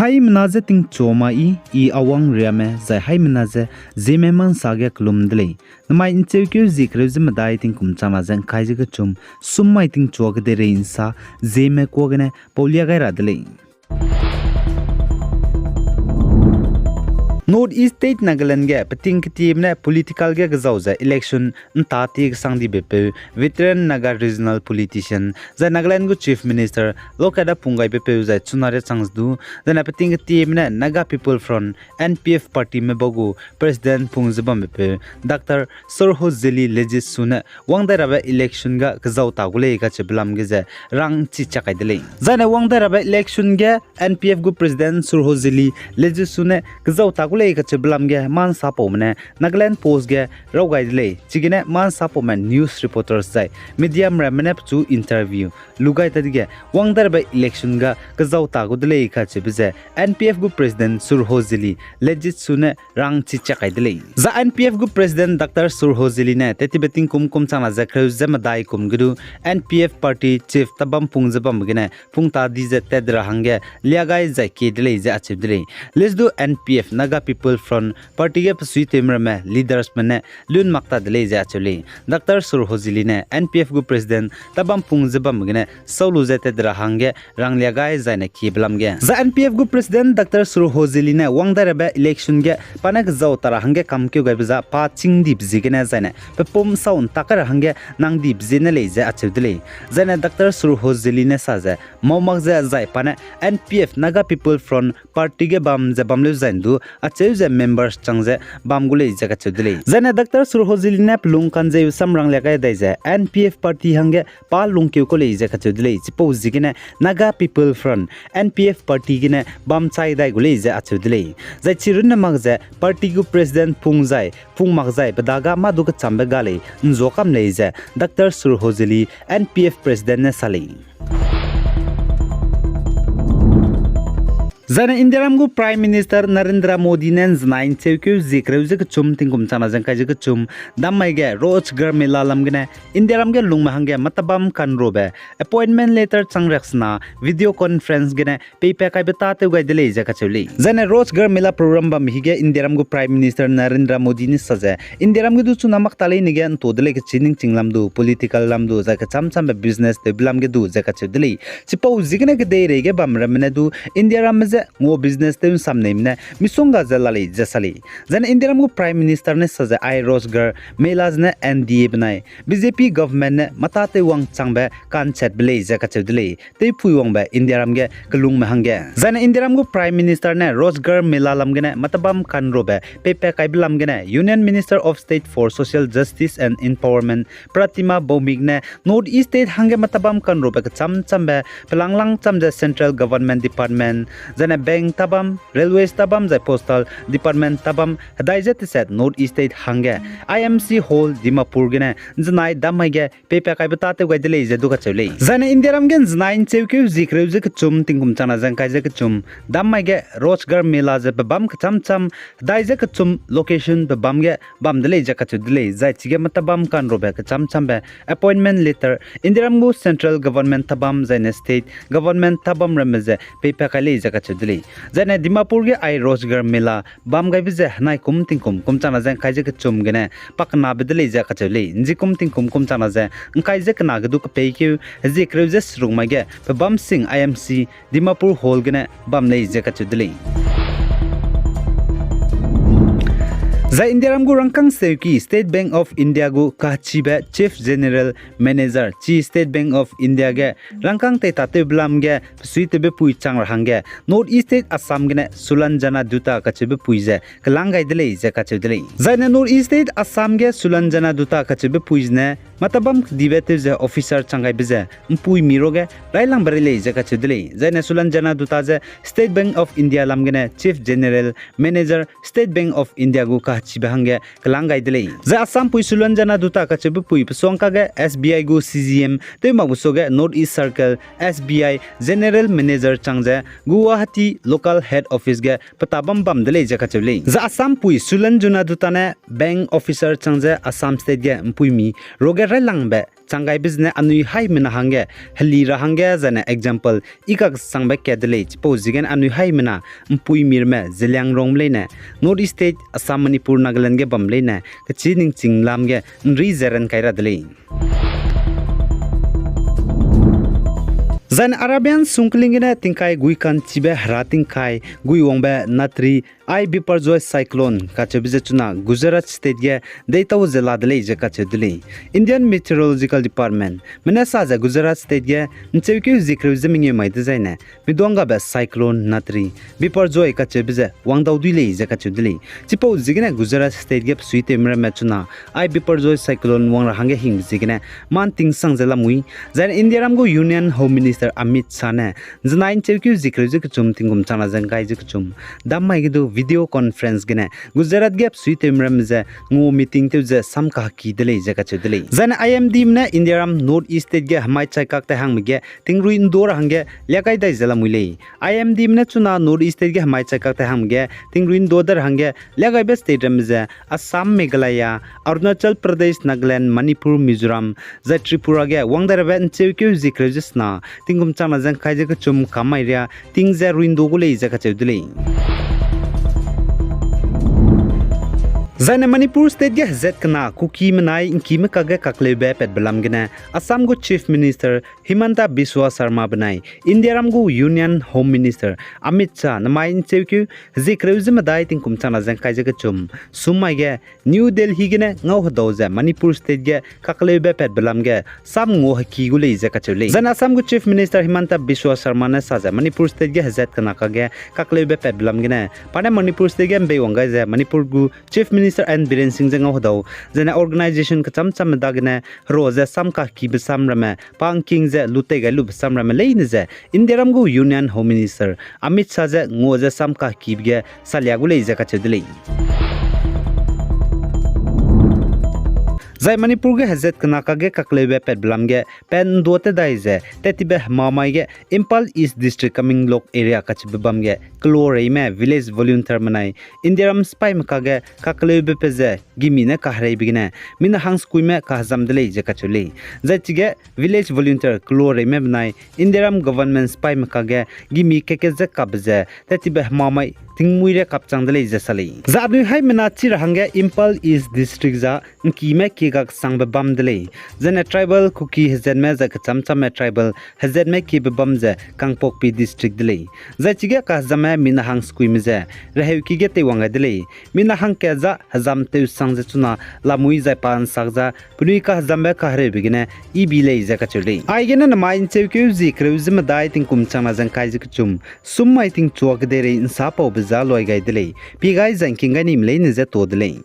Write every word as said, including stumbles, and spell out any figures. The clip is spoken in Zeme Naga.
Haimena je tingchuame i, i awang riame, zai haimena je Zeme mansa ge kelum de lei. Namai ’ncheukeu zie kereu ze medai tingkum changna ze ’ngkai ze kechum, sum mai tingchua kedeirei ’nsa, Zeme kuâ gene paulia gai ra de lei. North East State Nagaland ge peting ketieme ne political ge kezau ze election ’nta tie kesang dibepeu, veteran Naga regional politician, zai Nagaland gu Chief Minister, lokada pung gaibepeu zai chuna ria chang ze du, zai ne peting ketieme ne Naga People Front, N P F partyme bau gu President pung ze bambepeu, Doctor Surhojeli Lejitsu ne wang dai rabe election ga kezau ta gu lei kacheube lam ge ze rang chi chak kai de lei. Zai ne wang dai rabe election ge N P F gu President Surhojeli Lejitsu ne kezau ta gu lei kacheube lam ge mansa paume ne Nagaland Post ge raw gai de lei. Chigene mansa paume news reporters zai mediame ramme ne pechu interview lu gai ta dege, wang dai rabe election ga kezau ta gu de lei kacheube ze N P F gu President Surhojeli Lejitsu ne rang chi chak kai de lei. Zai N P F gu President Doctor Surhojeli ne tettibe tingkum kum changna ze kereu ze medai kum ge du N P F party chief tabam pung ze bambe gene pung ta di ze tat ra hangge lia gai zai kie de lei ze acheu de lei. Leuse du N P F, Naga People Front party ge pesuitewme ramme leadersme ne lun mak ta de lei ze acheu lei. Doctor Surhojeli ne N P F gu President tabam pung ze bambe gene sau lu ze tat ra hangge ranglia gai zai ne kiebe lam ge, zai N P F gu President Doctor Surhojeli ne wang dai rabe election ge pa ne kezau ta ra hangge kamkeu gaibe za pa chîng dibe ziegene zai ne pe pum sau ’ntak kai ra hangge nang dibe ziene lei ze acheu de lei. Zai ne Doctor Surhojeli ne sa ze mau mak ze zai pa ne N P F, Naga People Front party ge bam ze bam leu zai ’ndu acheu ze members chang ze bam gu lei ze kacheu de lei. Zai ne Doctor Surhojeli ne pe lung kanzeu sam ranglia gai dai ze N P F party hangge pa lungkeu kau lei ze kacheu de lei. Chipau ziegene Naga People Front, N P F party gene bam chai dai gu lei ze acheu de lei. Zai chirunne mak ze party gu President pung zai pung mak zai pe dage mâ du kechambe ga lei ’nzua kam lei ze Doctor Surhojeli, N P F President ne sa lei. Zai ne Indiaram gu Prime Minister Narendra Modi ne ’nzenai ’ncheukeu zie kereu ze kechum tingkum changna ze ’ngkai ze kechum dam mai ge Rozgar Mela lam gene Indiaram ge lungme hangge matabam kanrobe appointment letter chang riaksena video conference gene peipat kaibe tâtew gai de lei ze kacheu lei. Zai ne Rozgar Mela program bam hige Indiaram gu Prime Minister Narendra Modi ne sa ze Indiaram ge du chuna mak ta leine ge ’nto de lei kechî ningching lam du, political lam du, zai kecham-chambe business tewbe lam ge du ze kacheu de lei. Chipau ziegene kedeirei ge bam ramme ne du Indiaramme je ngua business tew ’nsamneime ne misongga ze la lei ze sa lei. Zai ne Indiaram gu Prime Minister ne sa ze ai Rozgar Mela zene N D A benai B J P government ne matâtew wangchangbe ka'nchetbe lei ze kacheu de lei. Tewpui wangbe Indiaram ge kelungme hangge. Zai ne Indiaram gu Prime Minister ne Rozgar Mela lam gene matabam kanrobe peipat kaibe lam gene Union Minister of State for Social Justice and Empowerment Pratima Bhoumik ne North East State hangge matabam kanrobe kecham-chambe pelanglang cham ze Central Government Department, zai ne Bank tabam, Railways tabam, zai Postal Department tabam hedai ze teset North East State hangge I M C Hall Dimapur gene ’nzenai dam mai ge peipat kaibe tâtew gai de lei ze du kacheu lei. Zai ne Indiaram ge ’nzenai ’ncheukeu zie kereu ze kechum tingkum changna ze ’ngkai ze kechum dam mai ge Rozgar Mela ze pebâm kecham-cham hedai ze kechum location pebâm ge bam de lei ze kacheu de lei. Zai chige matabam kanrobe kecham-chambe appointment letter Indiaram gu Central Government tabam zai ne State Government tabam ramme ze peipat kai lei ze kacheu de lei. Zai ne Dimapur ge ai Rozgar Mela bam gaibe ze henai kum tingkum kum changna ze ’ngkai ze kechum gene pakenabe de lei ze kacheu lei. ’Nji kum tingkum kum changna ze ’ngkai ze kena ge du kepeikeu hezie kereu ze seruk mai ge pebâm sing I M C Dimapur Hall gene bam lei ze kacheu de lei. Zai Indiaram gu rangkâng seuki State Bank of India gu kachibe Chief General Manager, chi State Bank of India ge rangkâng tei tâtewbe lam ge pesuitewbe pui chang ra hangge North East State Assam gene Sulanjana Dutta kacheube pui ze kelang gai de lei ze kacheu de lei. Zai ne North East State Assam ge Sulanjana Dutta kacheube pui zene matabam kedibe tew ze officer chang gaibe ze ’mpuimi ruage railangbe rei lei ze kacheu de lei. Zai ne Sulanjana Dutta ze State Bank of India lam gene Chief General Manager, State Bank of India gu kachibe hangge kelang gai de lei. Zai Assam pui Sulanjana Dutta kacheube pui pesuang kage S B I gu C G M tew makbe suage North East Circle S B I General Manager chang ze Guwahati Local Head Office ge petabam bam de lei ze kacheu lei. Zai Assam pui Sulanjana Dutta ne bank officer chang ze Assam State ge ’mpuimi ruage railangbe chang gaibe zene anui haimena hangge, heli ra hangge zaine example, i kaksangbe kat de lei, chipau ziegene anui haimena, ’mpuimi ramme, Zeliangrongme leine, North East State, Assam, Manipur, Nagaland ge bam leine, kechî ningching lam ge, ’nri ze ran kai ra de lei. Zaine Arabian sungkling gene tingkai gui ka'nchibe hera tingkai gui wangbe Natri ai Biparjoy cyclone kacheube ze chuna Gujarat State ge deitau ze la de lei ze kacheu de lei. Indian Meteorological Department me ne sa ze Gujarat State ge ’ncheukeu hezie kereu ze mengeu mai dezaine, miduanggabe cyclone Natri Biparjoy kacheube ze wangdau dui lei ze kacheu de lei. Chipau ziegene Gujarat State ge besuitewme ramme chuna ai Biparjoy cyclone wang ra hangge hingbe ziegene mâ ’ntingsang ze lamui. Zaine Indiaram gu Union Home Minister Amit Shah ne ’nzenai ’ncheukeu hezie kereu ze kechum tingkum changna ze ’ngkai ze kechum dam mai ge du video conference gene Gujarat ge besuitewme ramme ze ngua meeting tew ze sam kaheki de lei ze kacheu de lei. Zaine I M Dme ne Indiaram North East State ge hemai chai kak tai hangme ge tingrui ’ndu ra hangge liagai dai ze lamui lei. I M Dme ne chuna North East State ge hemai chai kak tai hangme ge tingrui ’ndu da ra hangge liagaibe state ramme ze Assam, Meghalaya, Arunachal Pradesh, Nagaland, Manipur, Mizoram, zai Tripura ge wang dai rabe ’ncheukeu hezie kereu ze sena, tingkum changna ze ’ngkai ze kechum kam mai ria, ting ze rui ’ndu gu lei ze kacheu de lei. Zaine Manipur State ge hezat kena Kuki menai ’ngkime kakge kakleube patbe lam gene, Assam gu Chief Minister Himanta Biswa Sarma benai Indiaram gu Union Home Minister Amit Shah nemai ’ncheukeu hezie kereu ze medai tingkum changna ze ’ngkai ze kechum, summai ge New Delhi gene ngau hedau ze Manipur State ge kakleube patbe lam ge sam ngua heki gu lei ze kacheu lei. Zaine Assam gu Chief Minister Himanta Biswa Sarma ne sa ze Manipur State ge hezat kena kakge kakleube patbe lam gene, pa ne Manipur State ge ’mbeiwang gai ze Manipur gu Chief Minister N Biren Singh ze ngau hedau, zaine organisation kecham chamme dagene hero ze sam kahekibe sam ramme pa ’ngking ze lutei gai lube sam ramme leine ze Indiaram gu Union Home Minister Amit Shah ze ngua ze sam kahekibe ge salia gu lei ze kacheu de lei. Zai Manipur ge hezat kena kakge kakleube patbe lam ge pa ’nduâ te dai ze tattibe hemamai ge Imphal East District Kameng Lok area kacheube bam ge keloreime village volunteer menai Indiaram sipaime kakge kakleube pe ze gimi ne kahereibe gene mina hang sekuime kahezam de lei ze kacheu lei. Zai chige village volunteer keloreime benai Indiaram government sipaime kakge gimi keke ze kapbe ze tattibe hemamai tingmuî ria kapchang de lei ze sa lei. Zai anui haimena chi ra hangge Imphal East District za ’ngkime kie gaksangbe bam de lei. Zaine tribal Kuki hezatme zai kecham chamme tribal hezatme kiebe bam ze Kangpokpi District de lei. Zai chige kahezamme mina hang sekuime ze reheuki ge teiwang gai de lei. Mina hangkat za hezam tewsang ze chuna lamui zai pa ’nsak za penui kahezambe kahereube gene ibi lei ze kacheu lei. Aigene nemai ’ncheukeu hezie kereu ze medai tingkum changna ze ’ngkai ze kechum, summai tingchua kedeirei ’nsapaube za luai gai de lei. Pie gai zai ’ngking gai nime leine ze tuâ de lei.